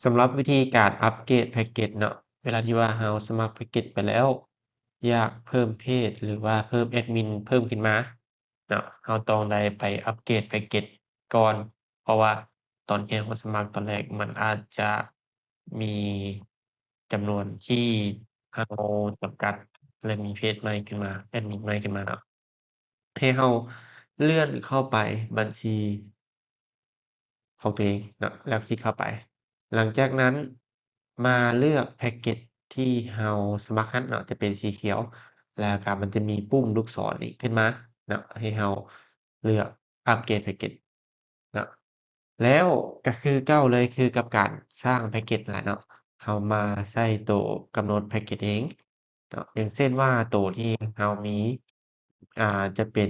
ສຳລັບວິທີການອັບເກຣດແພັກເກັດເນາະ ເວລາທີ່ວ່າເຮົາສະໝັກແພັກເກັດໄປແລ້ວ ຢາກເພີ່ມເພຈ ຫຼືວ່າເພີ່ມແອັດມິນເພີ່ມຂຶ້ນມາເນາະ ເຮົາຕ້ອງໄດ້ໄປອັບເກຣດແພັກເກັດກ່ອນ ເພາະວ່າຕອນທີ່ເຮົາສະໝັກຕອນແລກ ມັນອາດຈະມີຈຳນວນທີ່ເຮົາຈຳກັດ ແລະ ມີເພຈໃໝ່ຂຶ້ນມາ ແອັດມິນໃໝ່ຂຶ້ນມາເນາະ. ໃຫ້ເຮົາເລື່ອນເຂົ້າໄປບັນຊີຂອງຕົວເອງເນາະ ແລ້ວຄລິກເຂົ້າໄປ. ຫຼັງຈາກນັ້ນມາເລືອກແພັກເກັດທີ່ເຮົາສະໝັກຫັ້ນເນາະ ຈະເປັນສີຂຽວ ແລ້ວກະມັນຈະມີປຸ່ມລູກສອນນີ້ຂຶ້ນມາເນາະ ໃຫ້ເຮົາເລືອກອັບເກຣດແພັກເກັດເນາະ. ແລ້ວກະຄືເກົ່າເລີຍ ຄືກັບການສ້າງແພັກເກັດຫັ້ນລະເນາະ ເຮົາມາໃສ່ໂຕກຳນົດແພັກເກັດເອງເນາະ ຢ່າງເຊັ່ນວ່າໂຕທີ່ເຮົາມີ ອ່າ ຈະເປັນ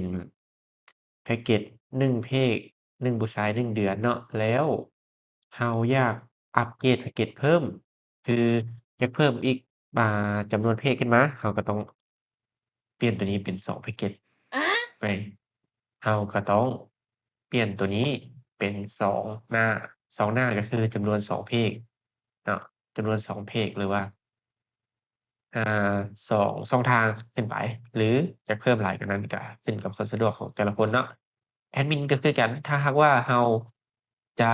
ແພັກເກັດໜຶ່ງເພກ ໜຶ່ງບູຊາຍ ໜຶ່ງເດືອນເນາະ ແລ້ວເຮົາຢາກອັບເກຣດແພັກເກັດເພີ່ມ ຄືຢາກເພີ່ມອີກ ອ່າ ຈຳນວນເພກຂຶ້ນມາ ເຮົາກໍຕ້ອງປ່ຽນໂຕນີ້ເປັນສອງແພັກເກັດ ອະ ໄປ ເຮົາກໍຕ້ອງປ່ຽນໂຕນີ້ເປັນສອງໜ້າ ສອງໜ້າກໍຄືຈຳນວນສອງເພກເນາະ ຈຳນວນສອງເພກ ຫຼືວ່າ ອ່າ ສອງຊ່ອງທາງຂຶ້ນໄປ ຫຼືຈະເພີ່ມຫຼາຍກວ່ານັ້ນກໍຂຶ້ນກັບຄວາມສະດວກຂອງແຕ່ລະຄົນເນາະ. ແອັດມິນກໍຄືກັນ ຖ້າຫາກວ່າເຮົາຈະ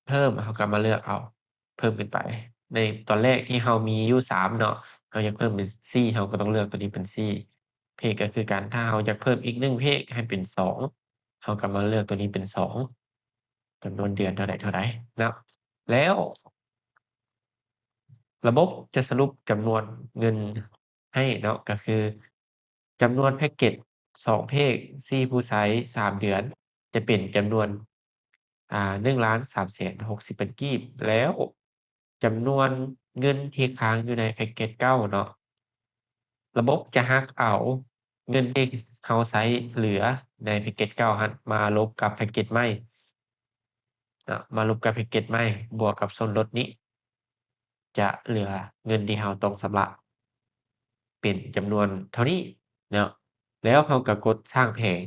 ເພີ່ມ ເຮົາກໍມາເລືອກເອົາ ເພີ່ມຂຶ້ນໄປ ໃນຕອນແລກທີ່ເຮົາມີຢູ່ສາມເນາະ ເຮົາຢາກເພີ່ມເປັນສີ່ ເຮົາກໍຕ້ອງເລືອກຕົວນີ້ເປັນສີ່. ເພກກໍຄືກັນ ຖ້າເຮົາຢາກເພີ່ມອີກໜຶ່ງເພກໃຫ້ເປັນສອງ ເຮົາກໍມາເລືອກຕົວນີ້ເປັນສອງ ຈຳນວນເດືອນເທົ່າໃດເທົ່າໃດເນາະ ແລ້ວລະບົບຈະສະຫຼຸບຈຳນວນເງິນໃຫ້ເນາະ ກໍຄືຈຳນວນແພັກເກັດສອງເພກ ສີ່ຜູ້ໃຊ້ ສາມເດືອນ ຈະເປັນຈຳນວນ ອ່າ ໜຶ່ງລ້ານສາມແສນຫົກສິບພັນກີບ ແລ້ວຈຳນວນເງິນທີ່ຄ້າງຢູ່ໃນແພັກເກັດເກົ່າເນາະ ລະບົບຈະຫັກເອົາເງິນທີ່ເຮົາໃຊ້ເຫຼືອໃນແພັກເກັດເກົ່າຫັ້ນມາລົບກັບແພັກເກັດໃໝ່ເນາະ ມາລົບກັບແພັກເກັດໃໝ່ ບວກກັບສ່ວນລົດນີ້ ຈະເຫຼືອເງິນທີ່ເຮົາຕ້ອງຊຳລະເປັນຈຳນວນເທົ່ານີ້ເນາະ ແລ້ວເຮົາກໍກົດສ້າງແຜງ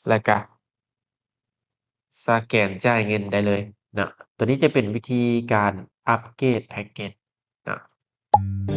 ແລ້ວກະສະແກນຈ່າຍເງິນໄດ້ເລີຍເນາະ. ຕົວນີ້ຈະເປັນວິທີການອັບເກຣດແພັກເກັດເນາະ.